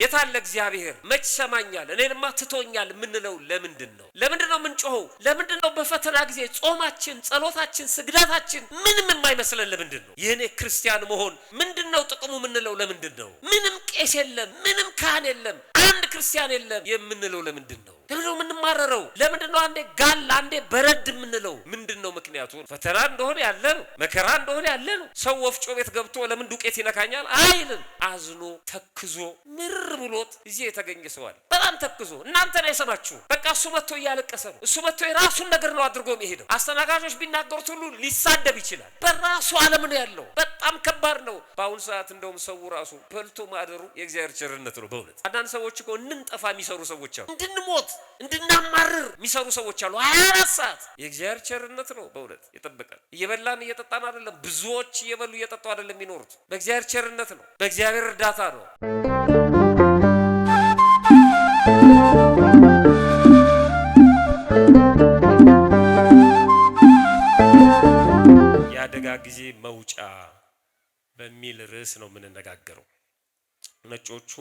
የታለ እግዚአብሔር? መች ሰማኛል? እኔንማ ትቶኛል የምንለው ለምንድን ነው? ለምንድን ነው የምንጮኸው? ለምንድን ነው በፈተና ጊዜ ጾማችን፣ ጸሎታችን፣ ስግደታችን ምንም የማይመስለን ለምንድን ነው? የእኔ ክርስቲያን መሆን ምንድን ነው ጥቅሙ የምንለው ለምንድን ነው? ምንም ቄስ የለም፣ ምንም ካህን የለም፣ አንድ ክርስቲያን የለም የምንለው ለምንድን ነው? ለምንድን ነው የምንማረረው? ለምንድን ነው አንዴ ጋል አንዴ በረድ የምንለው? ምንድን ነው ምክንያቱ? ፈተና እንደሆነ ያለ ነው፣ መከራ እንደሆነ ያለ ነው። ሰው ወፍጮ ቤት ገብቶ ለምን ዱቄት ይነካኛል አይልም። አዝኖ ተክዞ ምር ብሎት እዚህ የተገኘ ሰው አለ። በጣም ተክዞ እናንተ ነው የሰማችሁ። በቃ እሱ መጥቶ እያለቀሰ ነው። እሱ መጥቶ የራሱን ነገር ነው አድርጎ የሚሄደው። አስተናጋጆች ቢናገሩት ሁሉ ሊሳደብ ይችላል። በራሱ ዓለም ነው ያለው። በጣም ከባድ ነው። በአሁኑ ሰዓት እንደውም ሰው ራሱ በልቶ ማደሩ የእግዚአብሔር ቸርነት ነው። በእውነት አንዳንድ ሰዎች እኮ እንንጠፋ የሚሰሩ ሰዎች አሉ። እንድንሞት እንድናማርር የሚሰሩ ሰዎች አሉ። 24 ሰዓት የእግዚአብሔር ቸርነት ነው በእውነት የጠበቀን። እየበላን እየጠጣን አይደለም። ብዙዎች እየበሉ እየጠጡ አይደለም የሚኖሩት። በእግዚአብሔር ቸርነት ነው፣ በእግዚአብሔር እርዳታ ነው። የአደጋ ጊዜ መውጫ በሚል ርዕስ ነው የምንነጋገረው። ነጮቹ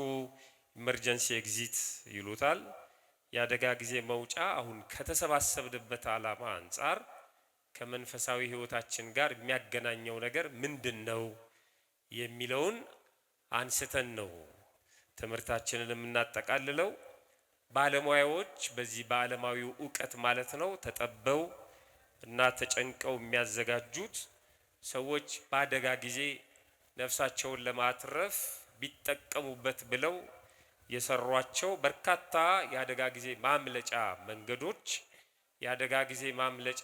emergency exit ይሉታል። የአደጋ ጊዜ መውጫ አሁን ከተሰባሰብንበት ዓላማ አንጻር ከመንፈሳዊ ሕይወታችን ጋር የሚያገናኘው ነገር ምንድን ነው የሚለውን አንስተን ነው ትምህርታችንን የምናጠቃልለው። ባለሙያዎች በዚህ በዓለማዊው እውቀት ማለት ነው ተጠበው እና ተጨንቀው የሚያዘጋጁት ሰዎች በአደጋ ጊዜ ነፍሳቸውን ለማትረፍ ቢጠቀሙበት ብለው የሰሯቸው በርካታ የአደጋ ጊዜ ማምለጫ መንገዶች፣ የአደጋ ጊዜ ማምለጫ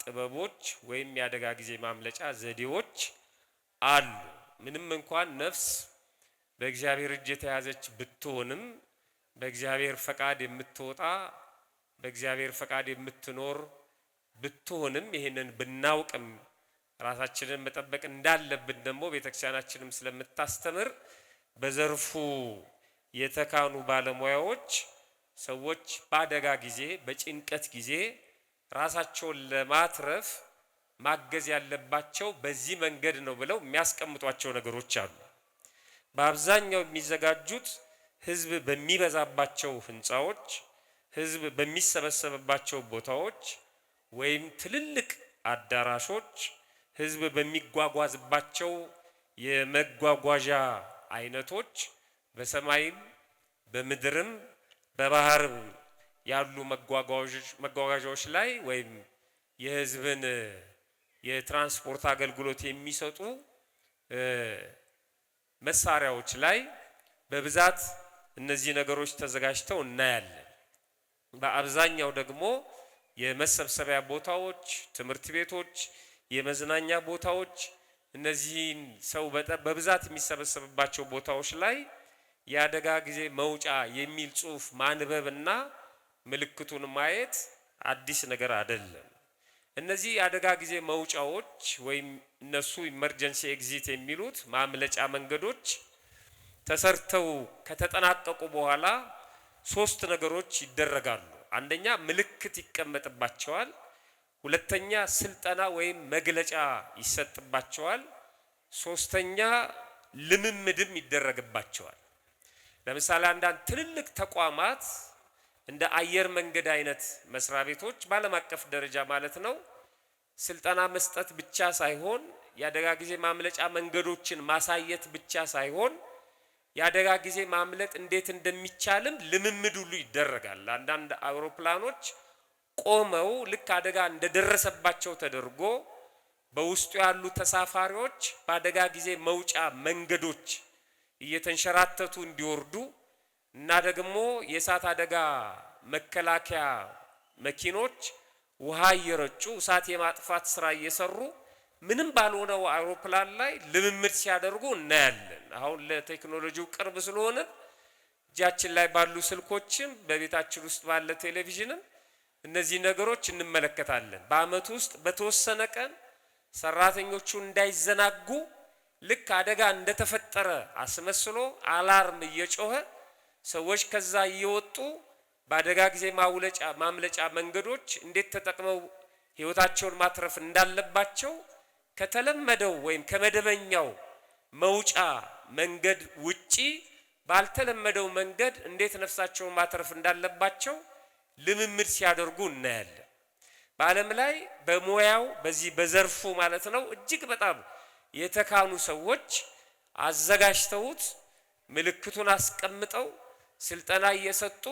ጥበቦች ወይም የአደጋ ጊዜ ማምለጫ ዘዴዎች አሉ። ምንም እንኳን ነፍስ በእግዚአብሔር እጅ የተያዘች ብትሆንም፣ በእግዚአብሔር ፈቃድ የምትወጣ፣ በእግዚአብሔር ፈቃድ የምትኖር ብትሆንም፣ ይህንን ብናውቅም ራሳችንን መጠበቅ እንዳለብን ደግሞ ቤተክርስቲያናችንም ስለምታስተምር፣ በዘርፉ የተካኑ ባለሙያዎች ሰዎች በአደጋ ጊዜ፣ በጭንቀት ጊዜ ራሳቸውን ለማትረፍ ማገዝ ያለባቸው በዚህ መንገድ ነው ብለው የሚያስቀምጧቸው ነገሮች አሉ። በአብዛኛው የሚዘጋጁት ሕዝብ በሚበዛባቸው ህንፃዎች፣ ሕዝብ በሚሰበሰብባቸው ቦታዎች ወይም ትልልቅ አዳራሾች፣ ሕዝብ በሚጓጓዝባቸው የመጓጓዣ አይነቶች፣ በሰማይም በምድርም በባህርም ያሉ መጓጓዣዎች ላይ ወይም የህዝብን የትራንስፖርት አገልግሎት የሚሰጡ መሳሪያዎች ላይ በብዛት እነዚህ ነገሮች ተዘጋጅተው እናያለን። በአብዛኛው ደግሞ የመሰብሰቢያ ቦታዎች፣ ትምህርት ቤቶች፣ የመዝናኛ ቦታዎች፣ እነዚህን ሰው በብዛት የሚሰበሰብባቸው ቦታዎች ላይ የአደጋ ጊዜ መውጫ የሚል ጽሑፍ ማንበብና ምልክቱን ማየት አዲስ ነገር አይደለም። እነዚህ የአደጋ ጊዜ መውጫዎች ወይም እነሱ emergency exit የሚሉት ማምለጫ መንገዶች ተሰርተው ከተጠናቀቁ በኋላ ሶስት ነገሮች ይደረጋሉ። አንደኛ ምልክት ይቀመጥባቸዋል። ሁለተኛ ስልጠና ወይም መግለጫ ይሰጥባቸዋል። ሶስተኛ ልምምድም ይደረግባቸዋል። ለምሳሌ አንዳንድ ትልልቅ ተቋማት፣ እንደ አየር መንገድ አይነት መስሪያ ቤቶች በዓለም አቀፍ ደረጃ ማለት ነው፣ ስልጠና መስጠት ብቻ ሳይሆን፣ የአደጋ ጊዜ ማምለጫ መንገዶችን ማሳየት ብቻ ሳይሆን፣ የአደጋ ጊዜ ማምለጥ እንዴት እንደሚቻልም ልምምድ ሁሉ ይደረጋል። አንዳንድ አውሮፕላኖች ቆመው ልክ አደጋ እንደደረሰባቸው ተደርጎ በውስጡ ያሉ ተሳፋሪዎች በአደጋ ጊዜ መውጫ መንገዶች እየተንሸራተቱ እንዲወርዱ እና ደግሞ የእሳት አደጋ መከላከያ መኪኖች ውሃ እየረጩ እሳት የማጥፋት ስራ እየሰሩ ምንም ባልሆነው አውሮፕላን ላይ ልምምድ ሲያደርጉ እናያለን። አሁን ለቴክኖሎጂው ቅርብ ስለሆነ እጃችን ላይ ባሉ ስልኮችም በቤታችን ውስጥ ባለ ቴሌቪዥንም እነዚህ ነገሮች እንመለከታለን። በአመቱ ውስጥ በተወሰነ ቀን ሰራተኞቹ እንዳይዘናጉ ልክ አደጋ እንደተፈጠረ አስመስሎ alarm እየጮኸ ሰዎች ከዛ እየወጡ በአደጋ ጊዜ ማምለጫ መንገዶች እንዴት ተጠቅመው ህይወታቸውን ማትረፍ እንዳለባቸው ከተለመደው ወይም ከመደበኛው መውጫ መንገድ ውጪ ባልተለመደው መንገድ እንዴት ነፍሳቸውን ማትረፍ እንዳለባቸው ልምምድ ሲያደርጉ እናያለን። በዓለም ላይ በሙያው በዚህ በዘርፉ ማለት ነው እጅግ በጣም የተካኑ ሰዎች አዘጋጅተውት ምልክቱን አስቀምጠው ስልጠና እየሰጡ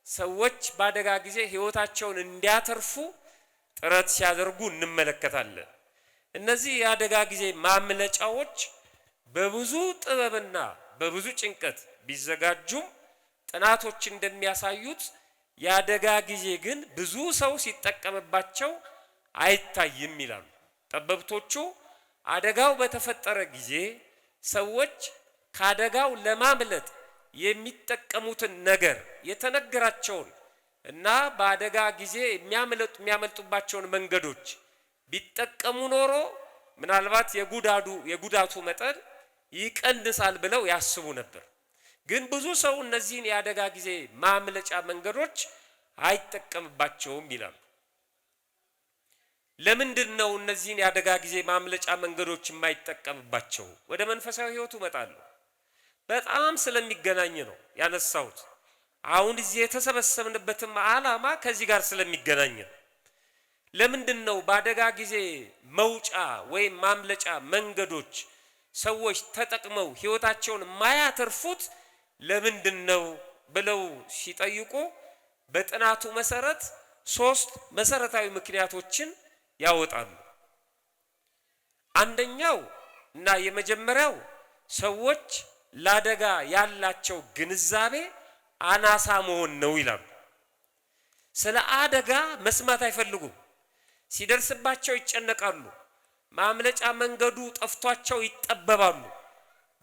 ሰዎች በአደጋ ጊዜ ሕይወታቸውን እንዲያተርፉ ጥረት ሲያደርጉ እንመለከታለን። እነዚህ የአደጋ ጊዜ ማምለጫዎች በብዙ ጥበብና በብዙ ጭንቀት ቢዘጋጁም ጥናቶች እንደሚያሳዩት የአደጋ ጊዜ ግን ብዙ ሰው ሲጠቀምባቸው አይታይም ይላሉ ጠበብቶቹ። አደጋው በተፈጠረ ጊዜ ሰዎች ከአደጋው ለማምለጥ የሚጠቀሙትን ነገር የተነገራቸውን እና በአደጋ ጊዜ የሚያመልጡባቸውን መንገዶች ቢጠቀሙ ኖሮ ምናልባት የጉዳቱ መጠን ይቀንሳል ብለው ያስቡ ነበር። ግን ብዙ ሰው እነዚህን የአደጋ ጊዜ ማምለጫ መንገዶች አይጠቀምባቸውም ይላሉ። ለምንድን ነው እነዚህን የአደጋ ጊዜ ማምለጫ መንገዶች የማይጠቀምባቸው? ወደ መንፈሳዊ ሕይወቱ እመጣለሁ። በጣም ስለሚገናኝ ነው ያነሳሁት። አሁን እዚህ የተሰበሰብንበትም ዓላማ ከዚህ ጋር ስለሚገናኝ ነው። ለምንድን ነው በአደጋ ጊዜ መውጫ ወይም ማምለጫ መንገዶች ሰዎች ተጠቅመው ሕይወታቸውን የማያተርፉት ለምንድን ነው ብለው ሲጠይቁ በጥናቱ መሰረት ሶስት መሰረታዊ ምክንያቶችን ያወጣሉ። አንደኛው እና የመጀመሪያው ሰዎች ለአደጋ ያላቸው ግንዛቤ አናሳ መሆን ነው ይላሉ። ስለ አደጋ መስማት አይፈልጉም። ሲደርስባቸው ይጨነቃሉ። ማምለጫ መንገዱ ጠፍቷቸው ይጠበባሉ።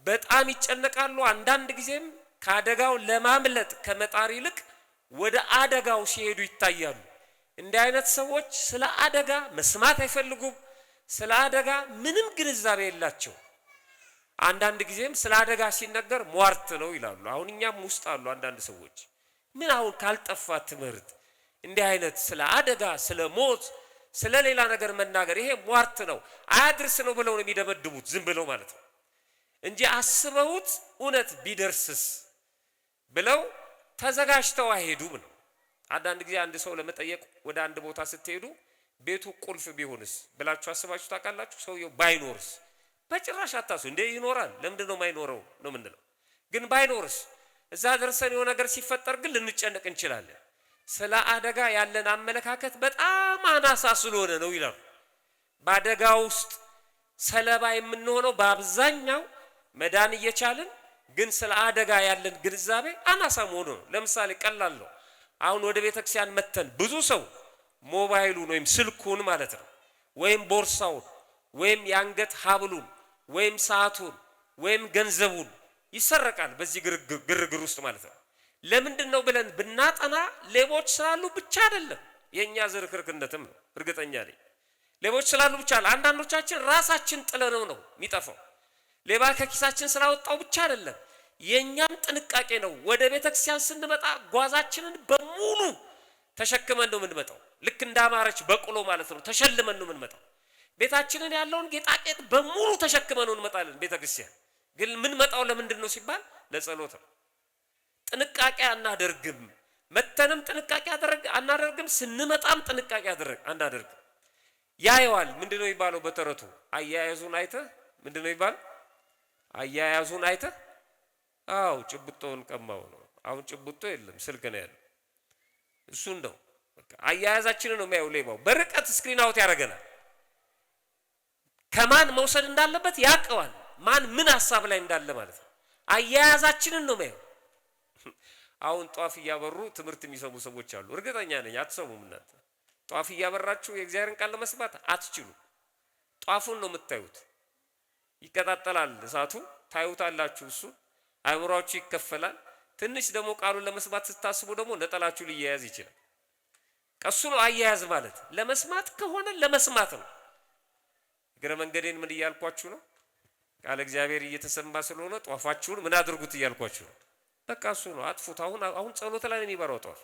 በጣም ይጨነቃሉ። አንዳንድ ጊዜም ከአደጋው ለማምለጥ ከመጣር ይልቅ ወደ አደጋው ሲሄዱ ይታያሉ። እንዲህ አይነት ሰዎች ስለ አደጋ መስማት አይፈልጉም። ስለ አደጋ ምንም ግንዛቤ የላቸው። አንዳንድ ጊዜም ስለ አደጋ ሲነገር ሟርት ነው ይላሉ። አሁን እኛም ውስጥ አሉ አንዳንድ ሰዎች ምን አሁን ካልጠፋ ትምህርት እንዲህ አይነት ስለ አደጋ፣ ስለ ሞት፣ ስለ ሌላ ነገር መናገር ይሄ ሟርት ነው አያድርስ ነው ብለው ነው የሚደመድቡት፣ ዝም ብለው ማለት ነው እንጂ አስበውት እውነት ቢደርስስ ብለው ተዘጋጅተው አይሄዱም ነው። አንዳንድ ጊዜ አንድ ሰው ለመጠየቅ ወደ አንድ ቦታ ስትሄዱ ቤቱ ቁልፍ ቢሆንስ ብላችሁ አስባችሁ ታውቃላችሁ? ሰውየው ባይኖርስ? በጭራሽ አታሱ እንዴ ይኖራል፣ ለምንድን ነው የማይኖረው ነው የምንለው። ግን ባይኖርስ እዛ ደርሰን የሆነ ነገር ሲፈጠር ግን ልንጨነቅ እንችላለን። ስለ አደጋ ያለን አመለካከት በጣም አናሳ ስለሆነ ነው ይላሉ። በአደጋ ውስጥ ሰለባ የምንሆነው በአብዛኛው መዳን እየቻልን ግን ስለ አደጋ ያለን ግንዛቤ አናሳ መሆኑ ነው። ለምሳሌ ቀላል ነው። አሁን ወደ ቤተክርስቲያን መተን ብዙ ሰው ሞባይሉን ወይም ስልኩን ማለት ነው ወይም ቦርሳውን ወይም የአንገት ሀብሉን ወይም ሰዓቱን ወይም ገንዘቡን ይሰረቃል። በዚህ ግርግር ውስጥ ማለት ነው። ለምንድን ነው ብለን ብናጠና ሌቦች ስላሉ ብቻ አይደለም፣ የእኛ ዝርክርክነትም ነው። እርግጠኛ ነኝ ሌቦች ስላሉ ብቻ አንዳንዶቻችን ራሳችን ጥለነው ነው የሚጠፋው። ሌባ ከኪሳችን ስላወጣው ብቻ አይደለም፣ የእኛም ጥንቃቄ ነው። ወደ ቤተክርስቲያን ስንመጣ ጓዛችንን በሙሉ ተሸክመን ነው የምንመጣው። ልክ እንዳማረች በቅሎ ማለት ነው፣ ተሸልመን ነው የምንመጣው። ቤታችንን ያለውን ጌጣጌጥ በሙሉ ተሸክመን ነው እንመጣለን። ቤተክርስቲያን ግን የምንመጣው ለምንድን ነው ሲባል ለጸሎት ነው። ጥንቃቄ አናደርግም። መተንም ጥንቃቄ አናደርግም፣ ስንመጣም ጥንቃቄ አናደርግም። ያየዋል። ምንድን ነው የሚባለው በተረቱ? አያያዙን አይተህ ምንድን ነው የሚባለው? አያያዙን አይተህ አው ጭብጦውን ቀማው ነው። አሁን ጭብጦ የለም ስልክ ነው ያለው። እሱን ነው በቃ አያያዛችንን ነው የሚያየው ሌባው። በርቀት screen out ያደርገናል። ከማን መውሰድ እንዳለበት ያውቀዋል። ማን ምን ሀሳብ ላይ እንዳለ ማለት ነው። አያያዛችንን ነው የሚያየው። አሁን ጧፍ እያበሩ ትምህርት የሚሰሙ ሰዎች አሉ። እርግጠኛ ነኝ አትሰሙም እናንተ። ጧፍ እያበራችሁ የእግዚአብሔርን ቃል ለመስማት አትችሉ። ጧፉን ነው የምታዩት። ይቀጣጠላል እሳቱ፣ ታዩታላችሁ። እሱ አእምሯችሁ ይከፈላል። ትንሽ ደግሞ ቃሉን ለመስማት ስታስቡ ደግሞ ነጠላችሁ ሊያያዝ ይችላል። ቀሱ ነው አያያዝ ማለት። ለመስማት ከሆነ ለመስማት ነው። እግረ መንገዴን ምን እያልኳችሁ ነው? ቃለ እግዚአብሔር እየተሰማ ስለሆነ ጧፋችሁን ምን አድርጉት እያልኳችሁ ነው። በቃ እሱ ነው፣ አጥፉት። አሁን አሁን ጸሎት ላይ ነው የሚበራው ጧፍ።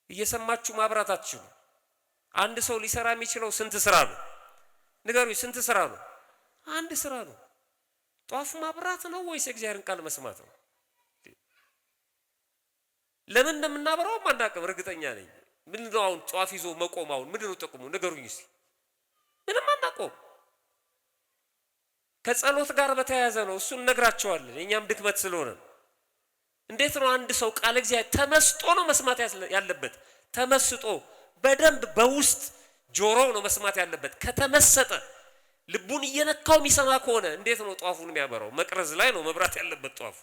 እየሰማችሁ ማብራት አትችሉ። አንድ ሰው ሊሰራ የሚችለው ስንት ስራ ነው? ንገሩኝ፣ ስንት ስራ ነው? አንድ ስራ ነው። ጧፍ ማብራት ነው ወይስ የእግዚአብሔርን ቃል መስማት ነው? ለምን እንደምናበራው አናውቅም። እርግጠኛ ነኝ። ምንድን ነው አሁን ጧፍ ይዞ መቆም? አሁን ምንድን ነው ጥቅሙ? ንገሩኝ እስኪ። ምንም አናውቀውም። ከጸሎት ጋር በተያያዘ ነው። እሱን እነግራቸዋለን። የእኛም ድክመት ስለሆነ ነው። እንዴት ነው አንድ ሰው ቃለ እግዚአብሔር ተመስጦ ነው መስማት ያለበት? ተመስጦ በደንብ በውስጥ ጆሮው ነው መስማት ያለበት። ከተመሰጠ ልቡን እየነካው የሚሰማ ከሆነ እንዴት ነው ጧፉን የሚያበራው? መቅረዝ ላይ ነው መብራት ያለበት ጧፉ።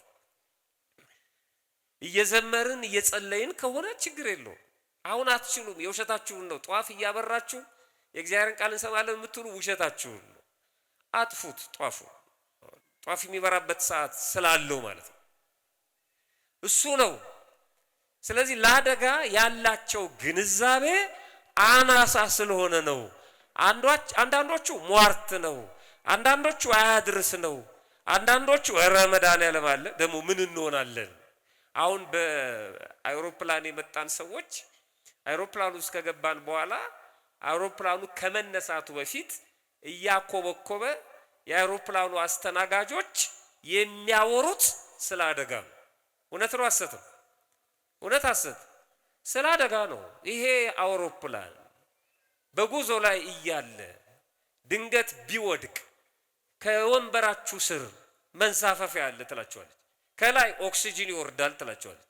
እየዘመርን እየጸለይን ከሆነ ችግር የለውም። አሁን አትችሉም። የውሸታችሁን ነው። ጧፍ እያበራችሁ የእግዚአብሔርን ቃል እንሰማለን የምትሉ ውሸታችሁን ነው። አጥፉት። ጧፉ ጧፍ የሚበራበት ሰዓት ስላለው ማለት ነው። እሱ ነው። ስለዚህ ለአደጋ ያላቸው ግንዛቤ አናሳ ስለሆነ ነው። አንዳንዶቹ ሟርት ነው፣ አንዳንዶቹ አያድርስ ነው፣ አንዳንዶቹ ኧረ መድኃኒዓለም አለ ደግሞ ምን እንሆናለን። አሁን በአውሮፕላን የመጣን ሰዎች አይሮፕላኑ ውስጥ ከገባን በኋላ አውሮፕላኑ ከመነሳቱ በፊት እያኮበኮበ የአውሮፕላኑ አስተናጋጆች የሚያወሩት ስለ አደጋ ነው። እውነት ነው ሐሰት ነው? እውነት ሐሰት? ስለ አደጋ ነው። ይሄ አውሮፕላን በጉዞ ላይ እያለ ድንገት ቢወድቅ ከወንበራችሁ ስር መንሳፈፊያ አለ ትላቸዋለች። ከላይ ኦክሲጂን ይወርዳል ትላቸዋለች።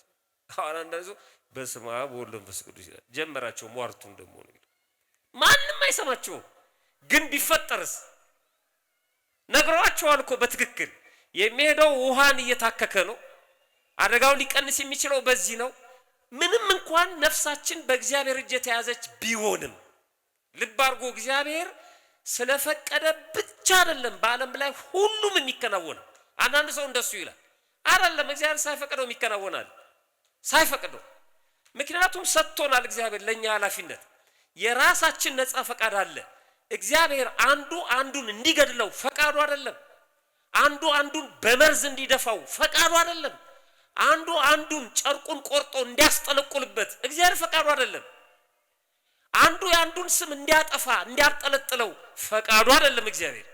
አሁን አንዳንድ ሰው በስመ አብ ወወልድ ወመንፈስ ቅዱስ ይላል። ጀመራቸው ሟርቱን ደግሞ ነው። ማንም አይሰማቸውም። ግን ቢፈጠርስ ነግረዋቸዋል እኮ በትክክል የሚሄደው ውሃን እየታከከ ነው። አደጋው ሊቀንስ የሚችለው በዚህ ነው። ምንም እንኳን ነፍሳችን በእግዚአብሔር እጅ የተያዘች ቢሆንም ልብ አድርጎ እግዚአብሔር ስለፈቀደ ብቻ አይደለም በዓለም ላይ ሁሉም የሚከናወነው። አንዳንድ ሰው እንደሱ ይላል። አይደለም፣ እግዚአብሔር ሳይፈቅደው የሚከናወናል። ሳይፈቅደው ምክንያቱም ሰጥቶናል እግዚአብሔር ለኛ ኃላፊነት። የራሳችን ነፃ ፈቃድ አለ። እግዚአብሔር አንዱ አንዱን እንዲገድለው ፈቃዱ አይደለም። አንዱ አንዱን በመርዝ እንዲደፋው ፈቃዱ አይደለም። አንዱ አንዱን ጨርቁን ቆርጦ እንዲያስጠለቁልበት እግዚአብሔር ፈቃዱ አይደለም። አንዱ የአንዱን ስም እንዲያጠፋ እንዲያጠለጥለው ፈቃዱ አይደለም። እግዚአብሔር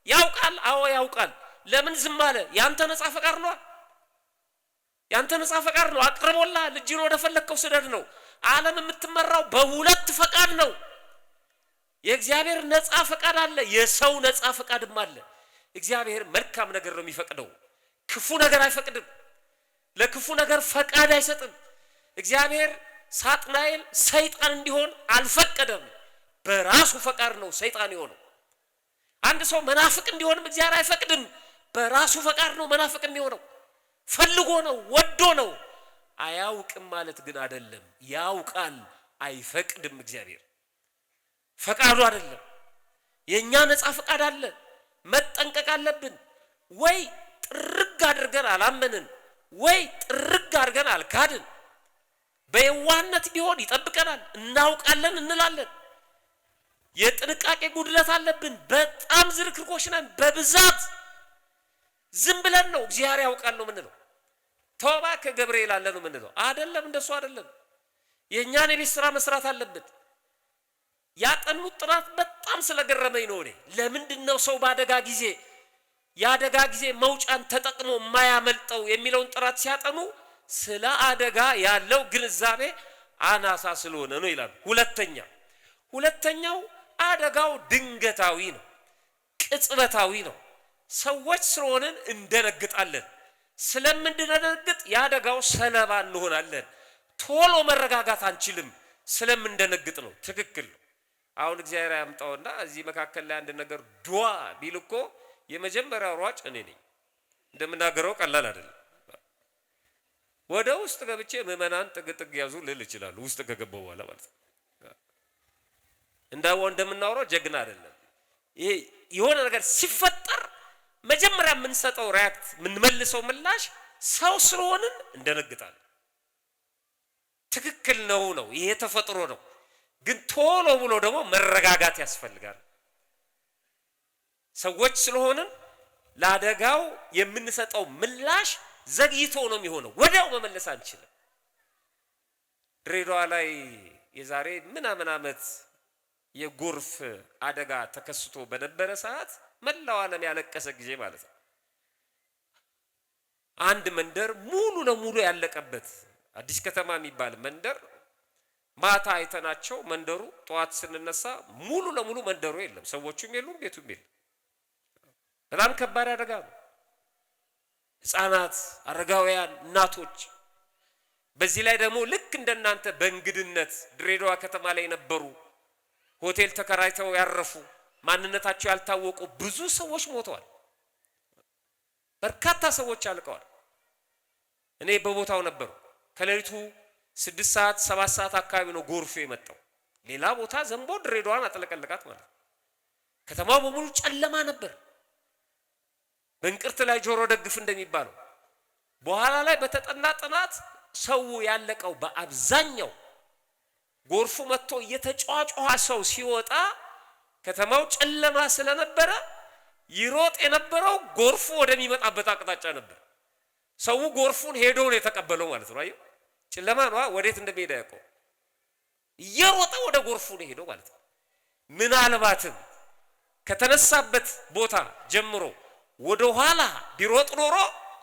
ያውቃል። አዎ ያውቃል። ለምን ዝም አለ? ያንተ ነፃ ፈቃድ ነው። ያንተ ነፃ ፈቃድ ነው። አቅርቦልሃል። እጅን ወደ ፈለግከው ስደድ ነው። ዓለም የምትመራው በሁለት ፈቃድ ነው። የእግዚአብሔር ነፃ ፈቃድ አለ፣ የሰው ነፃ ፈቃድም አለ። እግዚአብሔር መልካም ነገር ነው የሚፈቅደው፣ ክፉ ነገር አይፈቅድም። ለክፉ ነገር ፈቃድ አይሰጥም። እግዚአብሔር ሳጥናኤል ሰይጣን እንዲሆን አልፈቀደም። በራሱ ፈቃድ ነው ሰይጣን የሆነው። አንድ ሰው መናፍቅ እንዲሆንም እግዚአብሔር አይፈቅድም። በራሱ ፈቃድ ነው መናፍቅ የሚሆነው። ፈልጎ ነው፣ ወዶ ነው። አያውቅም ማለት ግን አይደለም። ያውቃል፣ አይፈቅድም። እግዚአብሔር ፈቃዱ አይደለም። የኛ ነፃ ፈቃድ አለ። መጠንቀቅ አለብን። ወይ ጥርግ አድርገን አላመንን፣ ወይ ጥርግ አድርገን አልካድን። በየዋህነት ቢሆን ይጠብቀናል፣ እናውቃለን እንላለን። የጥንቃቄ ጉድለት አለብን። በጣም ዝርክርኮች ነን በብዛት። ዝም ብለን ነው እግዚአብሔር ያውቃል ነው የምንለው። ተው እባክህ ገብርኤል አለ ነው የምንለው። አይደለም፣ እንደሱ አይደለም። የእኛን የቤት ስራ መስራት አለብን። ያጠኑት ጥናት በጣም ስለገረመኝ ነው እኔ። ለምንድን ነው ሰው በአደጋ ጊዜ የአደጋ ጊዜ መውጫን ተጠቅሞ የማያመልጠው የሚለውን ጥናት ሲያጠኑ ስለ አደጋ ያለው ግንዛቤ አናሳ ስለሆነ ነው ይላሉ። ሁለተኛው አደጋው ድንገታዊ ነው፣ ቅጽበታዊ ነው። ሰዎች ስለሆንን እንደነግጣለን። ስለምንደነግጥ የአደጋው ሰለባ እንሆናለን። ቶሎ መረጋጋት አንችልም፣ ስለምንደነግጥ ነው። ትክክል ነው። አሁን እግዚአብሔር ያምጣውና እዚህ መካከል ላይ አንድ ነገር ዷ ቢል እኮ የመጀመሪያው ሯጭ እኔ ነኝ። እንደምናገረው ቀላል አይደለም። ወደ ውስጥ ገብቼ ምዕመናን ጥግ ጥግ ያዙ ልል እችላለሁ፣ ውስጥ ከገባሁ በኋላ ማለት ነው። እንደምናወራው ጀግና አይደለም። ይሄ የሆነ ነገር ሲፈጠር መጀመሪያ የምንሰጠው react፣ የምንመልሰው ምላሽ ሰው ስለሆንን እንደነግጣለን። ትክክል ነው ነው ይሄ ተፈጥሮ ነው። ግን ቶሎ ብሎ ደግሞ መረጋጋት ያስፈልጋል። ሰዎች ስለሆንን ለአደጋው የምንሰጠው ምላሽ ዘግይቶ ነው የሚሆነው። ወዲያው መመለስ አንችልም። ድሬዳዋ ላይ የዛሬ ምናምን ዓመት የጎርፍ አደጋ ተከስቶ በነበረ ሰዓት መላው ዓለም ያለቀሰ ጊዜ ማለት ነው። አንድ መንደር ሙሉ ለሙሉ ያለቀበት አዲስ ከተማ የሚባል መንደር ማታ አይተናቸው፣ መንደሩ ጠዋት ስንነሳ ሙሉ ለሙሉ መንደሩ የለም፣ ሰዎቹም የሉም፣ ቤቱም የለም። በጣም ከባድ አደጋ ነው። ሕፃናት፣ አረጋውያን፣ እናቶች፣ በዚህ ላይ ደግሞ ልክ እንደናንተ በእንግድነት ድሬዳዋ ከተማ ላይ የነበሩ፣ ሆቴል ተከራይተው ያረፉ፣ ማንነታቸው ያልታወቁ ብዙ ሰዎች ሞተዋል። በርካታ ሰዎች አልቀዋል። እኔ በቦታው ነበሩ። ከሌሊቱ 6 ሰዓት 7 ሰዓት አካባቢ ነው ጎርፉ የመጣው። ሌላ ቦታ ዘንቦ ድሬዳዋን አጥለቀለቃት ማለት ነው። ከተማው በሙሉ ጨለማ ነበር። በእንቅርት ላይ ጆሮ ደግፍ እንደሚባለው። በኋላ ላይ በተጠና ጥናት ሰው ያለቀው በአብዛኛው ጎርፉ መጥቶ እየተጯጯኸ ሰው ሲወጣ ከተማው ጨለማ ስለነበረ ይሮጥ የነበረው ጎርፉ ወደሚመጣበት አቅጣጫ ነበር። ሰው ጎርፉን ሄዶ ነው የተቀበለው ማለት ነው። አየው፣ ጨለማ ነዋ፣ ወዴት እንደሚሄድ አያውቀውም። እየሮጠ ወደ ጎርፉ ነው ሄደው ማለት ነው። ምናልባትም ከተነሳበት ቦታ ጀምሮ ወደ ኋላ ቢሮጥ ኖሮ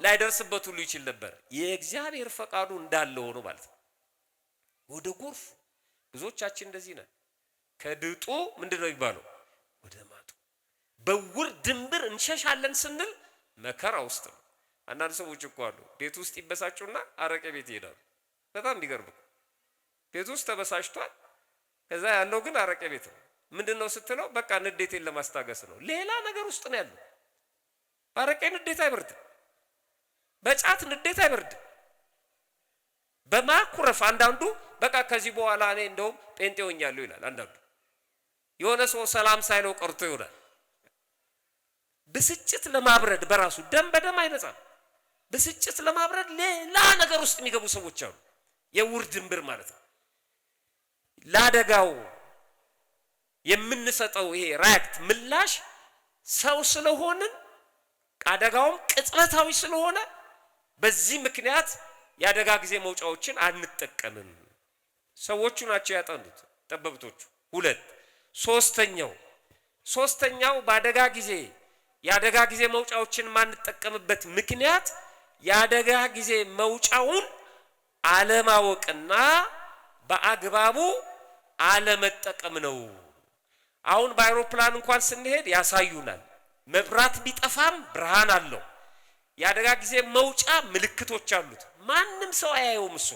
ላይደርስበት ሁሉ ይችል ነበር። የእግዚአብሔር ፈቃዱ እንዳለ ሆኖ ማለት ነው። ወደ ጎርፉ፣ ብዙዎቻችን እንደዚህ ነን። ከድጡ ምንድን ነው የሚባለው? ወደ ማጡ። በውር ድንብር እንሸሻለን ስንል መከራ ውስጥ ነው። አንዳንድ ሰዎች እኮ አሉ፣ ቤት ውስጥ ይበሳጩና አረቄ ቤት ይሄዳሉ። በጣም የሚገርም፣ ቤት ውስጥ ተበሳጭቷል። ከዛ ያለው ግን አረቄ ቤት ነው። ምንድን ነው ስትለው፣ በቃ ንዴቴን ለማስታገስ ነው። ሌላ ነገር ውስጥ ነው ያለው። በአረቄ ንዴት አይበርድም። በጫት ንዴት አይበርድም። በማኩረፍ፣ አንዳንዱ በቃ ከዚህ በኋላ እኔ እንደውም ጴንጤ ሆኛለሁ ይላል። አንዳንዱ የሆነ ሰው ሰላም ሳይለው ቀርቶ ይሆናል። ብስጭት ለማብረድ፣ በራሱ ደም በደም አይነጻም። ብስጭት ለማብረድ ሌላ ነገር ውስጥ የሚገቡ ሰዎች አሉ። የውር ድንብር ማለት ነው። ለአደጋው የምንሰጠው ይሄ react ምላሽ፣ ሰው ስለሆንን አደጋውም ቅጽበታዊ ስለሆነ በዚህ ምክንያት የአደጋ ጊዜ መውጫዎችን አንጠቀምም። ሰዎቹ ናቸው ያጠኑት ጠበብቶቹ። ሁለት ሶስተኛው በአደጋ ጊዜ የአደጋ ጊዜ መውጫዎችን የማንጠቀምበት ምክንያት የአደጋ ጊዜ መውጫውን አለማወቅና በአግባቡ አለመጠቀም ነው። አሁን በአይሮፕላን እንኳን ስንሄድ ያሳዩናል። መብራት ቢጠፋም ብርሃን አለው። የአደጋ ጊዜ መውጫ ምልክቶች አሉት። ማንም ሰው አያየውም። እሱ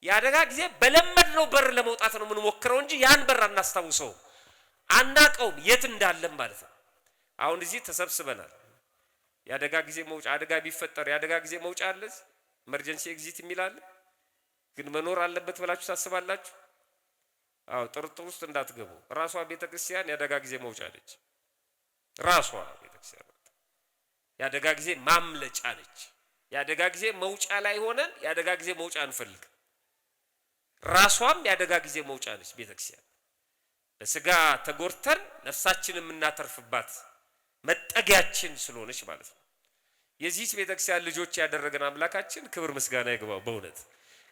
የአደጋ ጊዜ በለመድነው በር ለመውጣት ነው የምንሞክረው እንጂ ያን በር አናስታውሰውም፣ አናቀውም የት እንዳለም ማለት ነው። አሁን እዚህ ተሰብስበናል። የአደጋ ጊዜ መውጫ፣ አደጋ ቢፈጠር የአደጋ ጊዜ መውጫ አለ፣ emergency exit የሚል አለ። ግን መኖር አለበት ብላችሁ ታስባላችሁ? አዎ፣ ጥርጥር ውስጥ እንዳትገቡ። ራሷ ቤተ ክርስቲያን የአደጋ ጊዜ መውጫ ነች። ራሷ ቤተ ክርስቲያን የአደጋ ጊዜ ማምለጫ ነች። የአደጋ ጊዜ መውጫ ላይ ሆነን የአደጋ ጊዜ መውጫ አንፈልግም። ራሷም የአደጋ ጊዜ መውጫ ነች ቤተ ክርስቲያን። በስጋ ተጎድተን ነፍሳችንን የምናተርፍባት መጠጊያችን ስለሆነች ማለት ነው። የዚህች ቤተክርስቲያን ልጆች ያደረገን አምላካችን ክብር ምስጋና ይግባው። በእውነት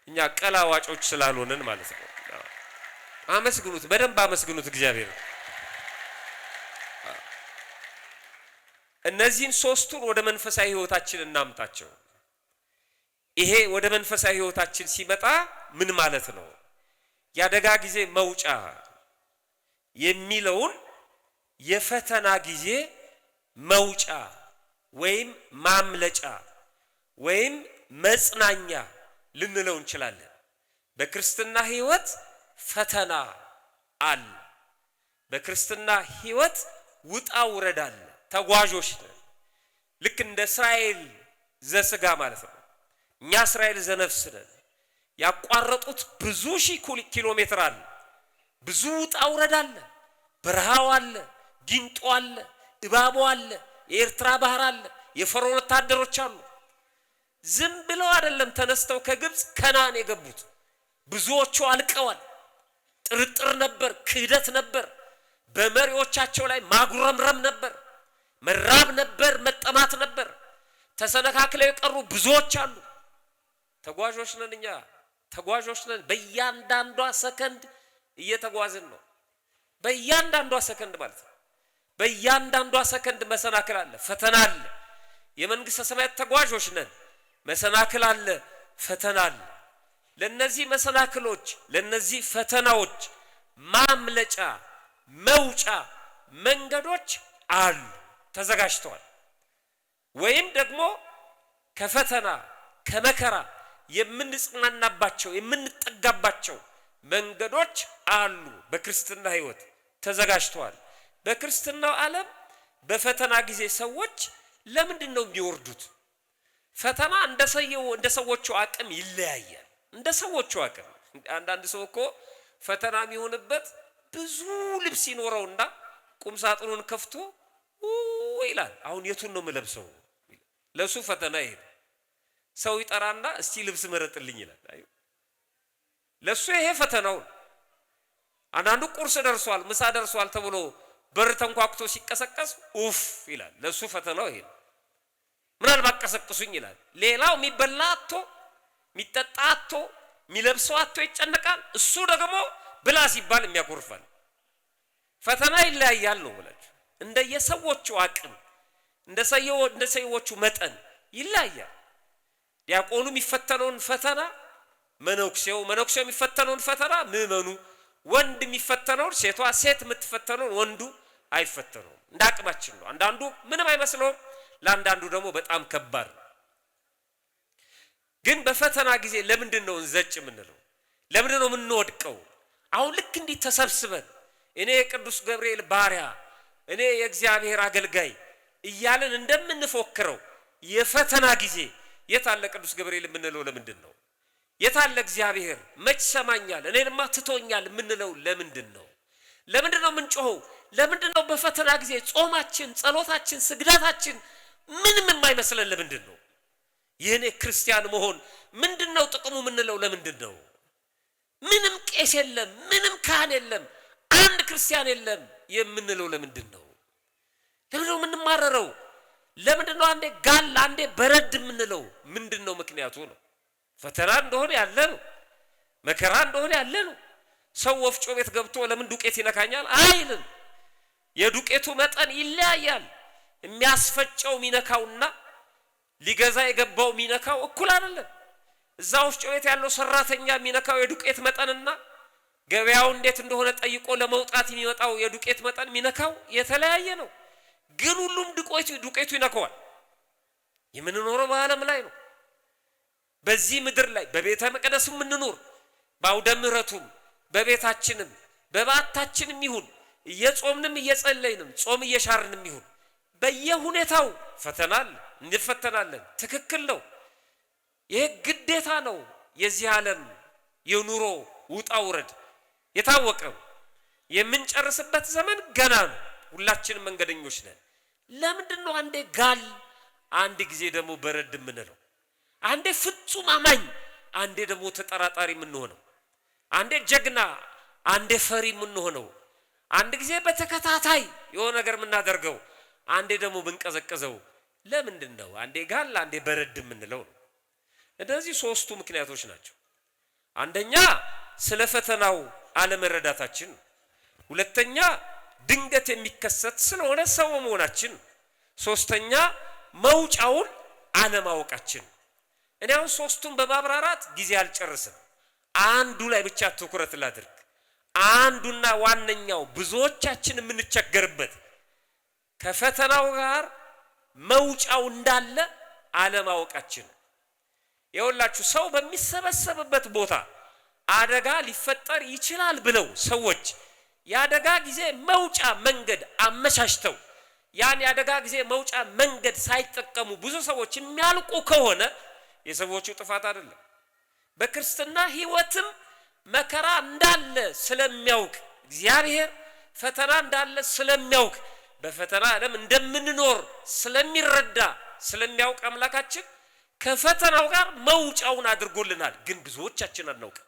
እኛ ቀላዋጮች ስላልሆነን ማለት ነው። አመስግኑት፣ በደንብ አመስግኑት እግዚአብሔር። እነዚህን ሶስቱን ወደ መንፈሳዊ ሕይወታችን እናምጣቸው። ይሄ ወደ መንፈሳዊ ሕይወታችን ሲመጣ ምን ማለት ነው? የአደጋ ጊዜ መውጫ የሚለውን የፈተና ጊዜ መውጫ ወይም ማምለጫ ወይም መጽናኛ ልንለው እንችላለን። በክርስትና ሕይወት ፈተና አለ። በክርስትና ሕይወት ውጣ ውረድ አለ። ተጓዦች ነን። ልክ እንደ እስራኤል ዘስጋ ማለት ነው። እኛ እስራኤል ዘነፍስ ነን። ያቋረጡት ብዙ ሺህ ኪሎ ሜትር አለ። ብዙ ውጣ ውረድ አለ። በረሃው አለ፣ ጊንጦ አለ፣ እባቡ አለ፣ የኤርትራ ባህር አለ፣ የፈርዖን ወታደሮች አሉ። ዝም ብለው አይደለም ተነስተው ከግብፅ ከናን የገቡት። ብዙዎቹ አልቀዋል። ጥርጥር ነበር፣ ክህደት ነበር፣ በመሪዎቻቸው ላይ ማጉረምረም ነበር፣ መራብ ነበር፣ መጠማት ነበር። ተሰነካክለው የቀሩ ብዙዎች አሉ። ተጓዦች ነን እኛ፣ ተጓዦች ነን። በእያንዳንዷ ሰከንድ እየተጓዝን ነው። በእያንዳንዷ ሰከንድ ማለት ነው። በእያንዳንዷ ሰከንድ መሰናክል አለ፣ ፈተና አለ። የመንግስተ ሰማያት ተጓዦች ነን። መሰናክል አለ፣ ፈተና አለ። ለነዚህ መሰናክሎች፣ ለነዚህ ፈተናዎች ማምለጫ መውጫ መንገዶች አሉ፣ ተዘጋጅተዋል። ወይም ደግሞ ከፈተና ከመከራ የምንጽናናባቸው የምንጠጋባቸው መንገዶች አሉ። በክርስትና ሕይወት ተዘጋጅተዋል። በክርስትናው ዓለም በፈተና ጊዜ ሰዎች ለምንድን ነው የሚወርዱት? ፈተና እንደ ሰዎቹ አቅም ይለያያል። እንደ ሰዎቹ አቅም አንዳንድ ሰው እኮ ፈተና የሚሆንበት ብዙ ልብስ ይኖረውና ቁም ሳጥኑን ከፍቶ ይላል፣ አሁን የቱን ነው የምለብሰው? ለሱ ፈተና ይሄ ሰው ይጠራና እስቲ ልብስ መረጥልኝ ይላል። ለሱ ይሄ ፈተናው። አንዳንዱ ቁርስ ደርሷል፣ ምሳ ደርሷል ተብሎ በር ተንኳኩቶ ሲቀሰቀስ ኡፍ ይላል። ለሱ ፈተናው ይሄ ነው። ምናልባት ቀሰቅሱኝ ይላል። ሌላው የሚበላ አጥቶ የሚጠጣ አጥቶ የሚለብሰው አጥቶ ይጨነቃል። እሱ ደግሞ ብላ ሲባል የሚያኮርፋል። ፈተና ይለያያል ነው ብላችሁ እንደየሰዎቹ አቅም እንደ ሰዎቹ መጠን ይለያያል። ዲያቆኑ የሚፈተነውን ፈተና መነኩሴው፣ መነኩሴው የሚፈተነውን ፈተና ምዕመኑ፣ ወንድ የሚፈተነውን ሴቷ፣ ሴት የምትፈተነውን ወንዱ አይፈተነውም። እንደ አቅማችን ነው። አንዳንዱ ምንም አይመስለውም፣ ለአንዳንዱ ደግሞ በጣም ከባድ ነው። ግን በፈተና ጊዜ ለምንድን ነው እንዘጭ የምንለው? ለምንድን ነው የምንወድቀው? አሁን ልክ እንዲህ ተሰብስበን እኔ የቅዱስ ገብርኤል ባሪያ፣ እኔ የእግዚአብሔር አገልጋይ እያለን እንደምንፎክረው የፈተና ጊዜ የት አለ ቅዱስ ገብርኤል የምንለው ለምንድን ነው? የት አለ እግዚአብሔር መች ሰማኛል እኔንማ ትቶኛል የምንለው ለምንድን ነው? ለምንድን ነው የምንጮኸው? ለምንድን ነው በፈተና ጊዜ ጾማችን፣ ጸሎታችን፣ ስግደታችን ምንም የማይመስለን ለምንድን ነው? የእኔ ክርስቲያን መሆን ምንድን ነው ጥቅሙ የምንለው ለምንድን ነው? ምንም ቄስ የለም፣ ምንም ካህን የለም፣ አንድ ክርስቲያን የለም የምንለው ለምንድን ነው? ለምንድን ነው የምንማረረው? ለምንድን ነው አንዴ ጋል አንዴ በረድ የምንለው? ምንድን ነው ምክንያቱ ነው? ፈተና እንደሆነ ያለ ነው። መከራ እንደሆነ ያለ ነው። ሰው ወፍጮ ቤት ገብቶ ለምን ዱቄት ይነካኛል አይልም። የዱቄቱ መጠን ይለያያል። የሚያስፈጨው የሚነካውና ሊገዛ የገባው የሚነካው እኩል አይደለም። እዛ ወፍጮ ቤት ያለው ሰራተኛ የሚነካው የዱቄት መጠንና ገበያው እንዴት እንደሆነ ጠይቆ ለመውጣት የሚመጣው የዱቄት መጠን የሚነካው የተለያየ ነው። ግን ሁሉም ዱቄቱ ይነካዋል። የምንኖረው በዓለም ላይ ነው። በዚህ ምድር ላይ በቤተ መቅደስም የምንኖር በአውደ ምሕረቱም በቤታችንም በበዓታችንም ይሁን እየጾምንም እየጸለይንም ጾም እየሻርንም ይሁን በየሁኔታው ፈተና አለ፣ እንፈተናለን። ትክክል ነው። ይሄ ግዴታ ነው። የዚህ ዓለም የኑሮ ውጣ ውረድ የታወቀ ነው። የምንጨርስበት ዘመን ገና ነው። ሁላችንም መንገደኞች ነን። ለምንድን ነው አንዴ ጋል አንድ ጊዜ ደግሞ በረድ የምንለው? አንዴ ፍጹም አማኝ፣ አንዴ ደግሞ ተጠራጣሪ የምንሆነው? አንዴ ጀግና፣ አንዴ ፈሪ የምንሆነው? አንድ ጊዜ በተከታታይ የሆነ ነገር የምናደርገው፣ አንዴ ደግሞ ብንቀዘቅዘው ለምንድን ነው አንዴ ጋል አንዴ በረድ የምንለው ነው? እነዚህ ሶስቱ ምክንያቶች ናቸው። አንደኛ ስለ ፈተናው አለመረዳታችን ነው። ሁለተኛ ድንገት የሚከሰት ስለሆነ ሰው መሆናችን ነው። ሶስተኛ መውጫውን አለማወቃችን። እኔ አሁን ሶስቱን በማብራራት ጊዜ አልጨርስም። አንዱ ላይ ብቻ ትኩረት ላድርግ። አንዱና ዋነኛው ብዙዎቻችን የምንቸገርበት ከፈተናው ጋር መውጫው እንዳለ አለማወቃችን። ይኸውላችሁ ሰው በሚሰበሰብበት ቦታ አደጋ ሊፈጠር ይችላል ብለው ሰዎች የአደጋ ጊዜ መውጫ መንገድ አመቻችተው ያን የአደጋ ጊዜ መውጫ መንገድ ሳይጠቀሙ ብዙ ሰዎች የሚያልቁ ከሆነ የሰዎቹ ጥፋት አይደለም። በክርስትና ሕይወትም መከራ እንዳለ ስለሚያውቅ እግዚአብሔር ፈተና እንዳለ ስለሚያውቅ በፈተና ዓለም እንደምንኖር ስለሚረዳ ስለሚያውቅ አምላካችን ከፈተናው ጋር መውጫውን አድርጎልናል። ግን ብዙዎቻችን አናውቅም።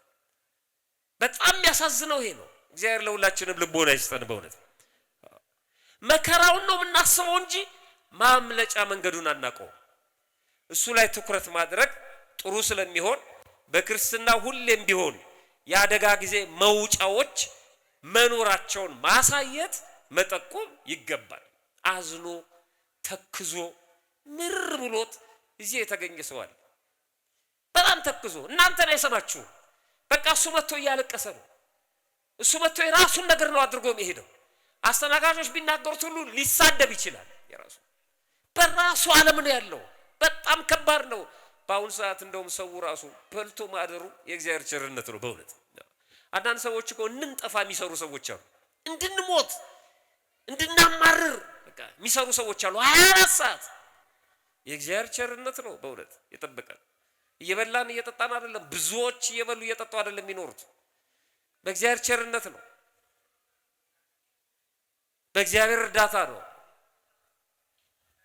በጣም የሚያሳዝነው ይሄ ነው። እግዚአብሔር ለሁላችንም ልቦና ይስጠን። በእውነት መከራውን ነው የምናስበው እንጂ ማምለጫ መንገዱን አናውቀውም። እሱ ላይ ትኩረት ማድረግ ጥሩ ስለሚሆን በክርስትና ሁሌም ቢሆን የአደጋ ጊዜ መውጫዎች መኖራቸውን ማሳየት መጠቆም ይገባል። አዝኖ ተክዞ ምር ብሎት እዚህ የተገኘ ሰው አለ። በጣም ተክዞ እናንተን አይሰማችሁም። በቃ እሱ መጥቶ እያለቀሰ ነው። እሱ መጥቶ የራሱን ነገር ነው አድርጎ የሚሄደው። አስተናጋጆች ቢናገሩት ሁሉ ሊሳደብ ይችላል። የራሱ በራሱ ዓለም ነው ያለው። በጣም ከባድ ነው። በአሁኑ ሰዓት እንደውም ሰው ራሱ በልቶ ማደሩ የእግዚአብሔር ቸርነት ነው። በእውነት አንዳንድ ሰዎች እኮ እንንጠፋ የሚሰሩ ሰዎች አሉ። እንድንሞት እንድናማርር በቃ የሚሰሩ ሰዎች አሉ። 24 ሰዓት የእግዚአብሔር ቸርነት ነው በእውነት የጠበቀን። እየበላን እየጠጣን አይደለም። ብዙዎች እየበሉ እየጠጡ አይደለም የሚኖሩት። በእግዚአብሔር ቸርነት ነው። በእግዚአብሔር እርዳታ ነው።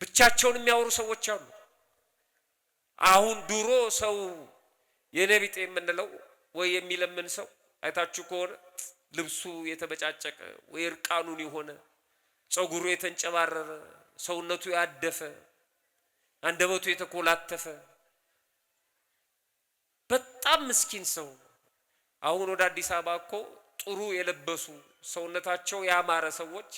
ብቻቸውን የሚያወሩ ሰዎች አሉ። አሁን ድሮ ሰው የኔ ቢጤ የምንለው ወይ የሚለምን ሰው አይታችሁ ከሆነ ልብሱ የተበጫጨቀ ወይ እርቃኑን የሆነ ፀጉሩ የተንጨባረረ ሰውነቱ ያደፈ አንደበቱ የተኮላተፈ በጣም ምስኪን ሰው። አሁን ወደ አዲስ አበባ እኮ ጥሩ የለበሱ ሰውነታቸው ያማረ ሰዎች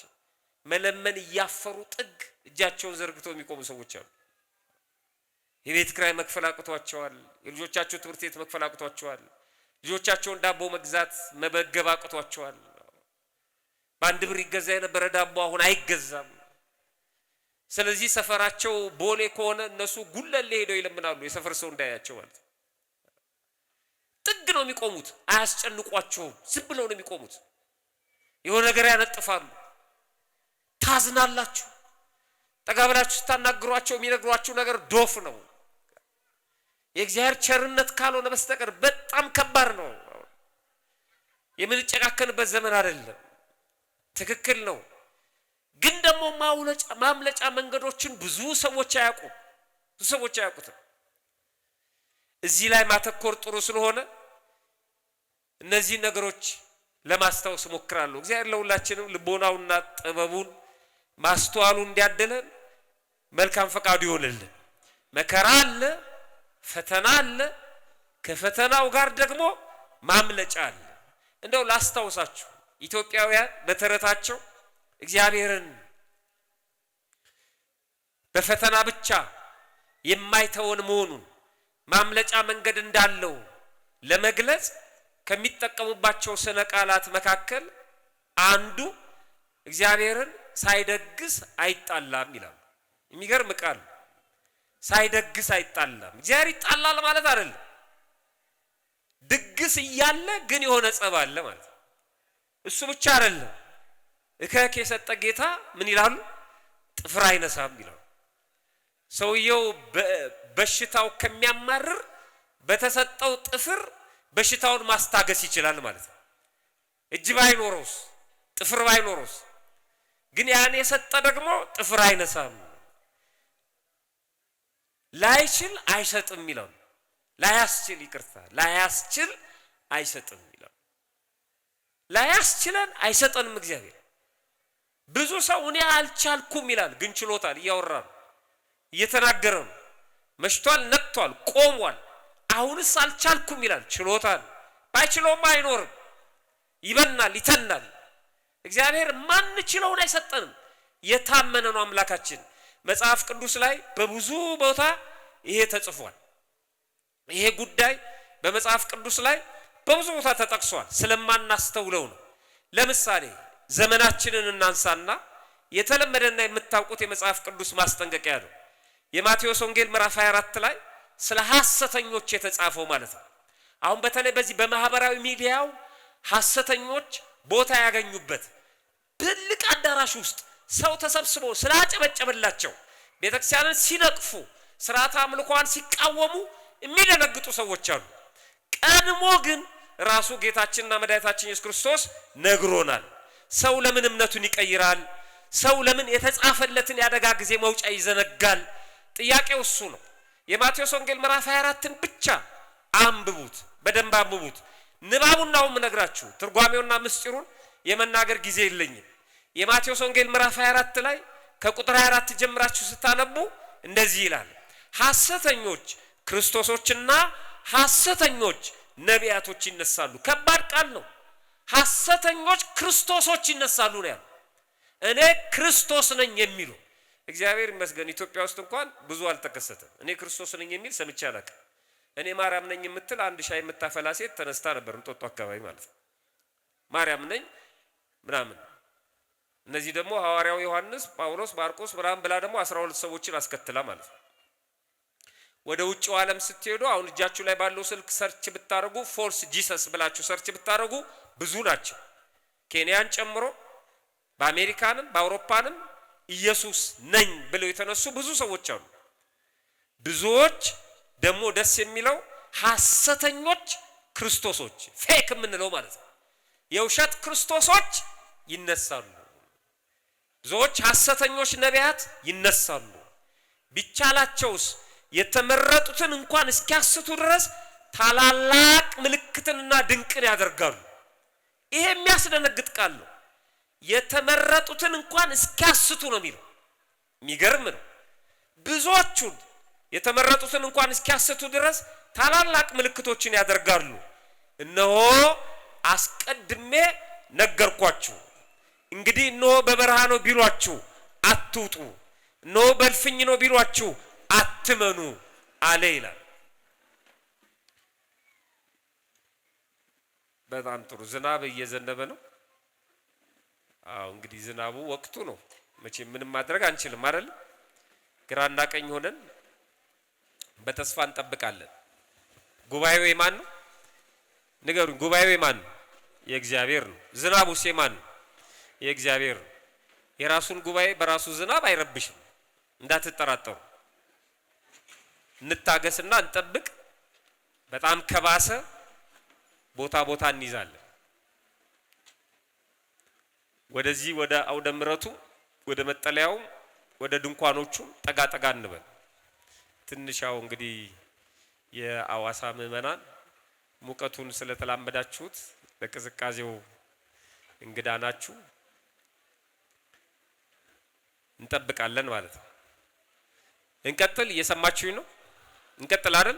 መለመን እያፈሩ ጥግ እጃቸውን ዘርግተው የሚቆሙ ሰዎች አሉ። የቤት ኪራይ መክፈል አቅቷቸዋል። የልጆቻቸው ትምህርት ቤት መክፈል አቅቷቸዋል። ልጆቻቸውን ዳቦ መግዛት መመገብ አቅቷቸዋል። በአንድ ብር ይገዛ የነበረ ዳቦ አሁን አይገዛም። ስለዚህ ሰፈራቸው ቦሌ ከሆነ እነሱ ጉለሌ ሄደው ይለምናሉ፣ የሰፈር ሰው እንዳያቸው ማለት ነው። ጥግ ነው የሚቆሙት። አያስጨንቋቸውም። ዝም ብለው ነው የሚቆሙት። የሆነ ነገር ያነጥፋሉ። ታዝናላችሁ። ጠጋ ብላችሁ ስታናግሯቸው የሚነግሯችሁ ነገር ዶፍ ነው። የእግዚአብሔር ቸርነት ካልሆነ በስተቀር በጣም ከባድ ነው። የምንጨካከንበት ዘመን አይደለም። ትክክል ነው። ግን ደግሞ ማምለጫ መንገዶችን ብዙ ሰዎች አያውቁም። ብዙ ሰዎች አያውቁትም። እዚህ ላይ ማተኮር ጥሩ ስለሆነ እነዚህ ነገሮች ለማስታወስ እሞክራለሁ። እግዚአብሔር ለሁላችንም ልቦናውና ጥበቡን ማስተዋሉን እንዲያደለን መልካም ፈቃዱ ይሆንልን። መከራ አለ፣ ፈተና አለ። ከፈተናው ጋር ደግሞ ማምለጫ አለ። እንደው ላስታውሳችሁ ኢትዮጵያውያን በተረታቸው እግዚአብሔርን በፈተና ብቻ የማይተወን መሆኑን ማምለጫ መንገድ እንዳለው ለመግለጽ ከሚጠቀሙባቸው ስነ ቃላት መካከል አንዱ እግዚአብሔርን ሳይደግስ አይጣላም ይላሉ። የሚገርም ቃል። ሳይደግስ አይጣላም። እግዚአብሔር ይጣላል ማለት አይደለም። ድግስ እያለ ግን የሆነ ጸብ አለ ማለት ነው። እሱ ብቻ አይደለም። እከክ የሰጠ ጌታ ምን ይላሉ? ጥፍር አይነሳም ይላሉ። ሰውየው በሽታው ከሚያማርር በተሰጠው ጥፍር በሽታውን ማስታገስ ይችላል ማለት ነው። እጅ ባይኖረውስ ጥፍር ባይኖረውስ ግን ያን የሰጠ ደግሞ ጥፍር አይነሳም። ላይችል አይሰጥም ይላሉ። ላያስችል ይቅርታ፣ ላያስችል አይሰጥም ይላሉ። ላያስችለን አይሰጠንም እግዚአብሔር። ብዙ ሰው እኔ አልቻልኩም ይላል፣ ግን ችሎታል። እያወራ ነው፣ እየተናገረ ነው። መሽቷል፣ ነቅቷል፣ ቆሟል። አሁንስ አልቻልኩም ይላል፣ ችሎታል። ባይችለውም አይኖርም፣ ይበናል፣ ይተናል። እግዚአብሔር ማንችለውን አይሰጠንም። የታመነ ነው አምላካችን። መጽሐፍ ቅዱስ ላይ በብዙ ቦታ ይሄ ተጽፏል። ይሄ ጉዳይ በመጽሐፍ ቅዱስ ላይ በብዙ ቦታ ተጠቅሷል። ስለማናስተውለው ነው። ለምሳሌ ዘመናችንን እናንሳና የተለመደና የምታውቁት የመጽሐፍ ቅዱስ ማስጠንቀቂያ ነው። የማቴዎስ ወንጌል ምዕራፍ 24 ላይ ስለ ሐሰተኞች የተጻፈው ማለት ነው። አሁን በተለይ በዚህ በማህበራዊ ሚዲያው ሐሰተኞች ቦታ ያገኙበት ትልቅ አዳራሽ ውስጥ ሰው ተሰብስቦ ስላጨበጨበላቸው ቤተክርስቲያንን ሲነቅፉ፣ ስርዓተ አምልኳን ሲቃወሙ የሚደነግጡ ሰዎች አሉ። ቀድሞ ግን ራሱ ጌታችንና መድኃኒታችን ኢየሱስ ክርስቶስ ነግሮናል። ሰው ለምን እምነቱን ይቀይራል? ሰው ለምን የተጻፈለትን የአደጋ ጊዜ መውጫ ይዘነጋል? ጥያቄው እሱ ነው። የማቴዎስ ወንጌል ምዕራፍ 24ን ብቻ አንብቡት፣ በደንብ አንብቡት። ንባቡን ነው የምነግራችሁ፣ ትርጓሜውና ምስጢሩን የመናገር ጊዜ የለኝም። የማቴዎስ ወንጌል ምዕራፍ 24 ላይ ከቁጥር 24 ጀምራችሁ ስታነቡ እንደዚህ ይላል። ሐሰተኞች ክርስቶሶችና ሐሰተኞች ነቢያቶች ይነሳሉ። ከባድ ቃል ነው። ሐሰተኞች ክርስቶሶች ይነሳሉ ነው ያለው። እኔ ክርስቶስ ነኝ የሚሉ እግዚአብሔር ይመስገን ኢትዮጵያ ውስጥ እንኳን ብዙ አልተከሰተም። እኔ ክርስቶስ ነኝ የሚል ሰምቼ አላውቅም። እኔ ማርያም ነኝ የምትል አንድ ሻይ የምታፈላ ሴት ተነስታ ነበር፣ እንጦጦ አካባቢ ማለት ነው። ማርያም ነኝ ምናምን። እነዚህ ደግሞ ሐዋርያው ዮሐንስ፣ ጳውሎስ፣ ማርቆስ ምናምን ብላ ደግሞ 12 ሰዎችን አስከትላ ማለት ነው። ወደ ውጭው ዓለም ስትሄዱ አሁን እጃችሁ ላይ ባለው ስልክ search ብታደርጉ፣ false Jesus ብላችሁ search ብታደርጉ ብዙ ናቸው። ኬንያን ጨምሮ በአሜሪካንም በአውሮፓንም ኢየሱስ ነኝ ብለው የተነሱ ብዙ ሰዎች አሉ። ብዙዎች ደግሞ ደስ የሚለው ሐሰተኞች ክርስቶሶች፣ fake የምንለው ማለት ነው። የውሸት ክርስቶሶች ይነሳሉ። ብዙዎች ሐሰተኞች ነቢያት ይነሳሉ። ቢቻላቸውስ የተመረጡትን እንኳን እስኪያስቱ ድረስ ታላላቅ ምልክትንና ድንቅን ያደርጋሉ። ይሄ የሚያስደነግጥ ቃል ነው። የተመረጡትን እንኳን እስኪያስቱ ነው የሚለው። የሚገርም ነው። ብዙዎቹን የተመረጡትን እንኳን እስኪያስቱ ድረስ ታላላቅ ምልክቶችን ያደርጋሉ። እነሆ አስቀድሜ ነገርኳችሁ። እንግዲህ እነሆ በበረሃ ነው ቢሏችሁ አትውጡ፣ እነሆ በእልፍኝ ነው ቢሏችሁ አትመኑ አለ ይላል። በጣም ጥሩ። ዝናብ እየዘነበ ነው። አዎ እንግዲህ ዝናቡ ወቅቱ ነው። መቼም ምንም ማድረግ አንችልም አይደል? ግራና ቀኝ ሆነን በተስፋ እንጠብቃለን። ጉባኤው የማን ነው? ንገሩኝ። ጉባኤው የማን ነው? የእግዚአብሔር ነው። ዝናቡስ የማን ነው? የእግዚአብሔር ነው። የራሱን ጉባኤ በራሱ ዝናብ አይረብሽም፣ እንዳትጠራጠሩ። እንታገስና እንጠብቅ። በጣም ከባሰ ቦታ ቦታ እንይዛለን። ወደዚህ ወደ አውደ ምሕረቱ፣ ወደ መጠለያው፣ ወደ ድንኳኖቹ ጠጋ ጠጋ እንበል። ትንሽ ያው እንግዲህ የአዋሳ ምዕመናን ሙቀቱን ስለተላመዳችሁት ለቅዝቃዜው እንግዳ ናችሁ። እንጠብቃለን ማለት ነው። እንቀጥል። እየሰማችሁኝ ነው? እንቀጥል አይደል?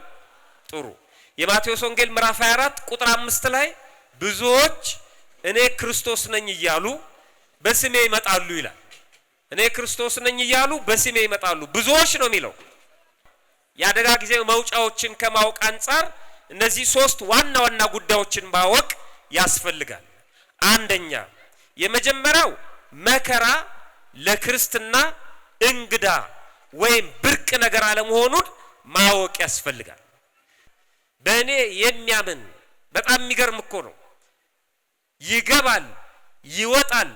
ጥሩ። የማቴዎስ ወንጌል ምዕራፍ 24 ቁጥር 5 ላይ ብዙዎች እኔ ክርስቶስ ነኝ እያሉ በስሜ ይመጣሉ ይላል። እኔ ክርስቶስ ነኝ እያሉ በስሜ ይመጣሉ ብዙዎች ነው የሚለው። የአደጋ ጊዜ መውጫዎችን ከማወቅ አንጻር እነዚህ ሶስት ዋና ዋና ጉዳዮችን ማወቅ ያስፈልጋል። አንደኛ፣ የመጀመሪያው መከራ ለክርስትና እንግዳ ወይም ብርቅ ነገር አለመሆኑን ማወቅ ያስፈልጋል። በእኔ የሚያምን፣ በጣም የሚገርም እኮ ነው። ይገባል፣ ይወጣል፣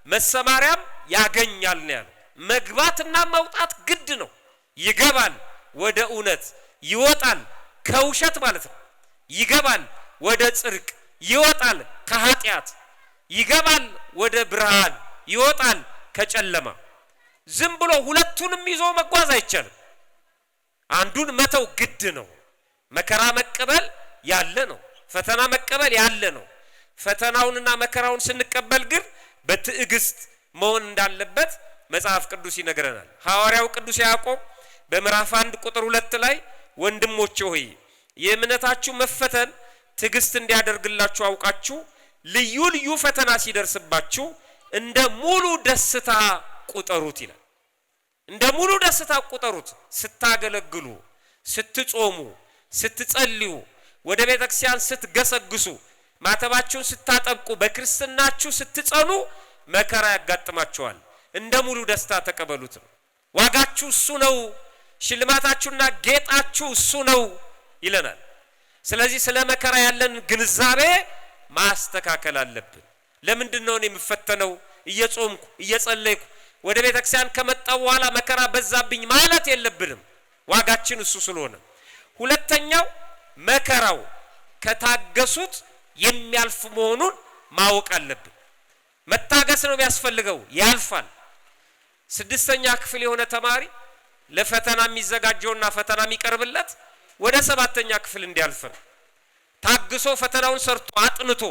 መሰማሪያም ያገኛል ነው ያለው። መግባትና መውጣት ግድ ነው። ይገባል ወደ እውነት፣ ይወጣል ከውሸት ማለት ነው። ይገባል ወደ ጽድቅ፣ ይወጣል ከኃጢአት፣ ይገባል ወደ ብርሃን፣ ይወጣል ከጨለማ። ዝም ብሎ ሁለቱንም ይዞ መጓዝ አይቻልም። አንዱን መተው ግድ ነው። መከራ መቀበል ያለ ነው። ፈተና መቀበል ያለ ነው። ፈተናውንና መከራውን ስንቀበል ግን በትዕግስት መሆን እንዳለበት መጽሐፍ ቅዱስ ይነግረናል። ሐዋርያው ቅዱስ ያዕቆብ በምዕራፍ 1 ቁጥር 2 ላይ ወንድሞቼ ሆይ፣ የእምነታችሁ መፈተን ትዕግስት እንዲያደርግላችሁ አውቃችሁ ልዩ ልዩ ፈተና ሲደርስባችሁ እንደ ሙሉ ደስታ ቁጠሩት ይላል። እንደ ሙሉ ደስታ ቁጠሩት። ስታገለግሉ፣ ስትጾሙ፣ ስትጸልዩ፣ ወደ ቤተ ክርስቲያን ስትገሰግሱ፣ ማተባችሁን ስታጠብቁ፣ በክርስትናችሁ ስትጸኑ መከራ ያጋጥማችኋል። እንደ ሙሉ ደስታ ተቀበሉት ነው። ዋጋችሁ እሱ ነው፣ ሽልማታችሁና ጌጣችሁ እሱ ነው ይለናል። ስለዚህ ስለ መከራ ያለን ግንዛቤ ማስተካከል አለብን። ለምንድን ነው እኔ የምፈተነው? እየጾምኩ፣ እየጸለይኩ፣ ወደ ቤተ ክርስቲያን ከመጣሁ በኋላ መከራ በዛብኝ ማለት የለብንም። ዋጋችን እሱ ስለሆነ። ሁለተኛው፣ መከራው ከታገሱት የሚያልፍ መሆኑን ማወቅ አለብን። መታገስ ነው የሚያስፈልገው፣ ያልፋል። ስድስተኛ ክፍል የሆነ ተማሪ ለፈተና የሚዘጋጀውና ፈተና የሚቀርብለት ወደ ሰባተኛ ክፍል እንዲያልፍ ነው። ታግሶ ፈተናውን ሰርቶ፣ አጥንቶ፣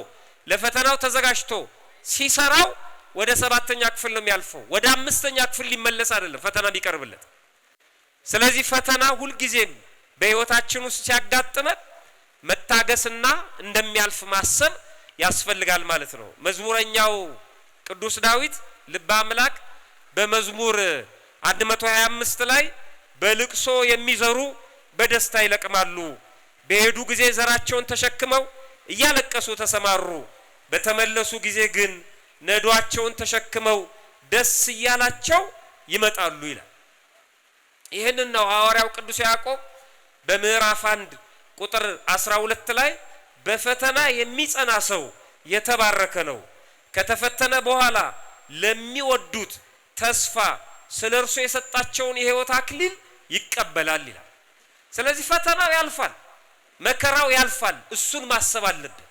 ለፈተናው ተዘጋጅቶ ሲሰራው ወደ ሰባተኛ ክፍል ነው የሚያልፈው። ወደ አምስተኛ ክፍል ሊመለስ አይደለም ፈተና የሚቀርብለት። ስለዚህ ፈተና ሁልጊዜም በሕይወታችን ውስጥ ሲያጋጥመን መታገስና እንደሚያልፍ ማሰብ ያስፈልጋል ማለት ነው። መዝሙረኛው ቅዱስ ዳዊት ልበ አምላክ በመዝሙር 125 ላይ በልቅሶ የሚዘሩ በደስታ ይለቅማሉ፣ በሄዱ ጊዜ ዘራቸውን ተሸክመው እያለቀሱ ተሰማሩ። በተመለሱ ጊዜ ግን ነዷቸውን ተሸክመው ደስ እያላቸው ይመጣሉ ይላል። ይህንን ነው ሐዋርያው ቅዱስ ያዕቆብ በምዕራፍ 1 ቁጥር 12 ላይ በፈተና የሚጸና ሰው የተባረከ ነው፣ ከተፈተነ በኋላ ለሚወዱት ተስፋ ስለ እርሱ የሰጣቸውን የሕይወት አክሊል ይቀበላል ይላል። ስለዚህ ፈተናው ያልፋል፣ መከራው ያልፋል። እሱን ማሰብ አለብን።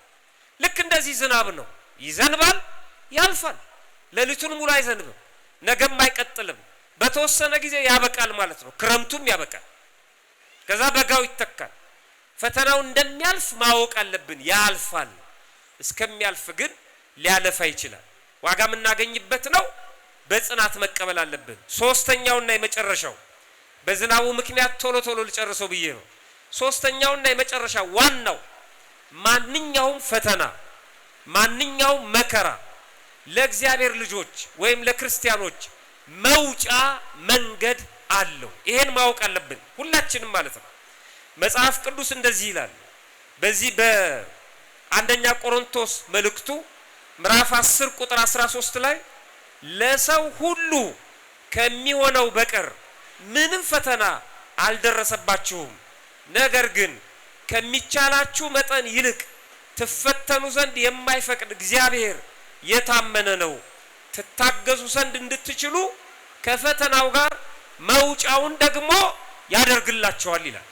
ልክ እንደዚህ ዝናብ ነው፣ ይዘንባል፣ ያልፋል። ሌሊቱን ሙሉ አይዘንብም፣ ነገም አይቀጥልም። በተወሰነ ጊዜ ያበቃል ማለት ነው። ክረምቱም ያበቃል፣ ከዛ በጋው ይተካል። ፈተናው እንደሚያልፍ ማወቅ አለብን። ያልፋል። እስከሚያልፍ ግን ሊያለፋ ይችላል። ዋጋ የምናገኝበት ነው። በጽናት መቀበል አለብን። ሶስተኛውና የመጨረሻው በዝናቡ ምክንያት ቶሎ ቶሎ ልጨርሰው ብዬ ነው። ሶስተኛውና የመጨረሻው ዋናው ማንኛውም ፈተና ማንኛውም መከራ ለእግዚአብሔር ልጆች ወይም ለክርስቲያኖች መውጫ መንገድ አለው። ይሄን ማወቅ አለብን ሁላችንም ማለት ነው። መጽሐፍ ቅዱስ እንደዚህ ይላል። በዚህ በአንደኛ ቆሮንቶስ መልእክቱ ምዕራፍ 10 ቁጥር 13 ላይ ለሰው ሁሉ ከሚሆነው በቀር ምንም ፈተና አልደረሰባችሁም፣ ነገር ግን ከሚቻላችሁ መጠን ይልቅ ትፈተኑ ዘንድ የማይፈቅድ እግዚአብሔር የታመነ ነው፣ ትታገዙ ዘንድ እንድትችሉ ከፈተናው ጋር መውጫውን ደግሞ ያደርግላችኋል ይላል።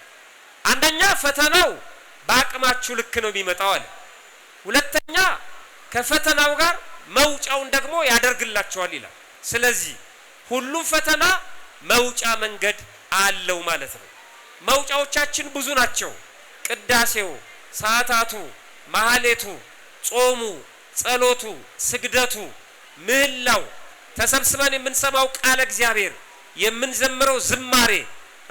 አንደኛ ፈተናው በአቅማችሁ ልክ ነው የሚመጣው አለ። ሁለተኛ ከፈተናው ጋር መውጫውን ደግሞ ያደርግላችኋል ይላል። ስለዚህ ሁሉም ፈተና መውጫ መንገድ አለው ማለት ነው። መውጫዎቻችን ብዙ ናቸው። ቅዳሴው፣ ሰዓታቱ፣ ማህሌቱ፣ ጾሙ፣ ጸሎቱ፣ ስግደቱ፣ ምህላው፣ ተሰብስበን የምንሰማው ቃለ እግዚአብሔር፣ የምንዘምረው ዝማሬ፣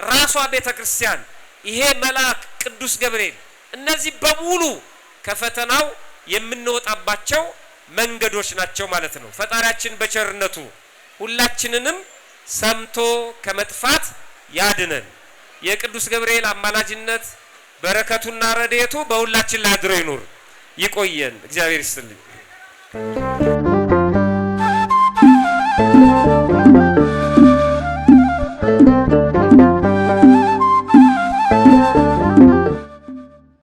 ራሷ ቤተ ክርስቲያን፣ ይሄ መልአክ ቅዱስ ገብርኤል፣ እነዚህ በሙሉ ከፈተናው የምንወጣባቸው መንገዶች ናቸው ማለት ነው። ፈጣሪያችን በቸርነቱ ሁላችንንም ሰምቶ ከመጥፋት ያድነን። የቅዱስ ገብርኤል አማላጅነት በረከቱና ረድኤቱ በሁላችን ላይ አድሮ ይኑር። ይቆየን። እግዚአብሔር ይስጥልኝ።